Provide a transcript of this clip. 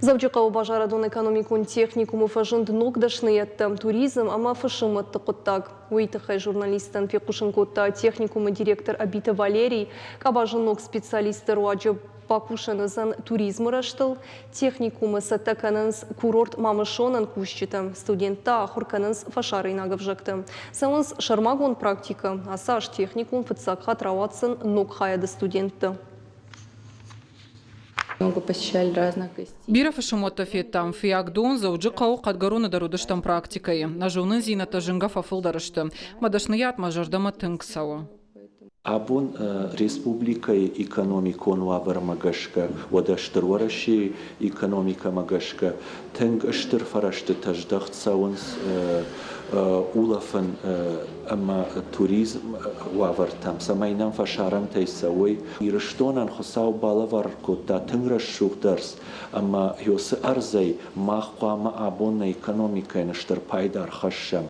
Дзӕуджыхъӕуы базарадон-экономикон техникумы фӕзынд ног дӕсныйӕдтӕ, туризм ӕмӕ фысымуӕтты хъуыддаг. Уый тыххӕй журналисттӕн фехъусын кодта техникумы директор Ӕбиты Валерий. Къабазы ног специалистты руаджы бакусӕн уыдзӕн туризмы рӕзтыл. Техникумы цӕттӕ кӕнынц курорт Мамысонӕн кусджытӕ. Студенттӕ ахуыр кӕнынц фӕсарӕйнаг ӕвзӕгтӕ. Цӕуынц сӕрмагонд практикӕ. Ацы аз техникум фыццаг хатт рауадздзӕн ног хайады студентты. Много посещали разных гостей. Бирӕ фысымуӕттӕ федтам. Фыййагдон, Дзӕуджыхъӕу, Хъӕдгӕроны дӕр уыдыстӕм практикӕйы. Нӕ зонындзинӕдтӕ зынгӕ фӕфылдӕр сты. Мӕ дӕсныйад мӕ зӕрдӕмӕ тынг цӕуы. Абон республикӕйы экономикон уавӕрмӕ гӕсгӕ, уӕдӕ Стыр Уӕрӕсейы экономикӕмӕ гӕсгӕ тынг стыр фӕрӕзтытӕ здӕхт цӕуынц улӕфын ӕмӕ туризм уавӕртӕм, цӕмӕй нӕм фӕсарӕнтӕй цӕуой. Ирыстонӕн Хуыцау балӕвар кодта тынг рӕсугъд ӕрдз, ӕмӕ уыцы ӕрдзӕй мах хъуамӕ абон нӕ экономикӕйӕн стыр пайда ӕрхӕссӕм.